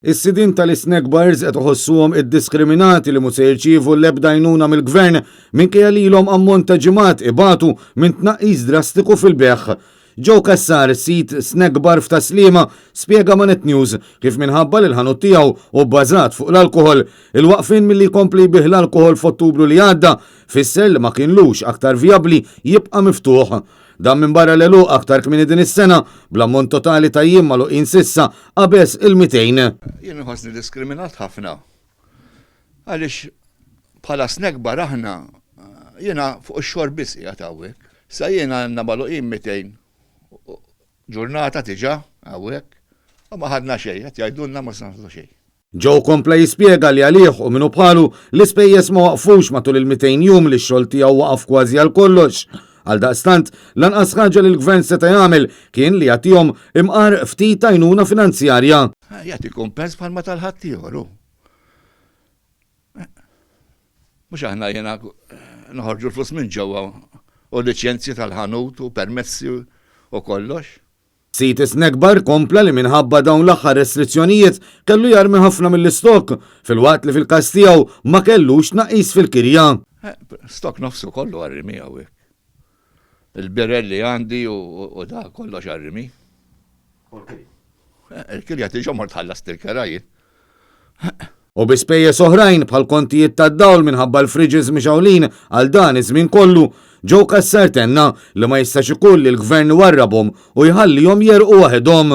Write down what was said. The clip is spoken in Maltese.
Is-sidien tal-isnack bars qed iħossuhom iddiskriminati li mhu se jirċievu l-ebda għajnuna mill-Gvern minkejja li ilhom ammont ta' ġimgħat ibatu minn tnaqqis drastiku fil-bejgħ. Joe Cassar, sid snack bar f'Tas-Sliema, spjega ma' Net News kif minħabba li l-ħanut tiegħu hu bbażat fuq l-alkoħol, il-waqfien milli jkompli jbigħ l-alkoħol f'Ottubru li għadda fisser li ma kienlux aktar vijabbli jibqa' miftuħ. Dan minbarra l-għeluq aktar kmieni din is-sena, bl-ammont totali ta' jiem magħluqin s'issa qabeż il-200. Jien inħossni diskriminat ħafna għaliex bħala snack bar aħna jiena fuq ix-xorb biss qiegħed hawnhekk. Sa jiena għandna magħluqin 200 ġurnata diġà hawnhekk u ma ħadna xejn, qed jgħidulna ma se naħdu xejn. Joe kompla jispjega li għalih u min hu bħalu, l-ispejjeż ma waqfux matul il-200 jum li x-xogħol tiegħu waqaf kważi għal kollox. Għaldaqstant, l-anqas ħaġa li l-Gvern seta' jagħmel kien li jagħtihom imqar ftit għajnuna finanzjarja. Jagħti kumpens bħalma tal-ħaddieħor hu. Mhux aħna jiena noħorġu l-flus minn ġewwa u liċenzji tal-ħanut u permessi u kollox. Sid is-snack bar kompla li minħabba dawn l-aħħar restrizzjonijiet kellu jarmi ħafna mill-istokk, filwaqt li fil-każ tiegħu ma kellux tnaqqis fil-kirja. Stokk nofsu kollu għar-rimi hawnhekk. Il-birel li għandi u da kollox għar-rimi. U l-kirja? Il-kirja diġà mort ħallast il-kera jien. U bi spejjeż oħrajn bħal kontijiet tad-dawl minħabba l-fridges mixgħulin għal dan iż-żmien kollu, Joe Cassar tenna li ma jistax ikun li l-Gvern iwarrabhom u jħallihom jegħrqu waħedhom.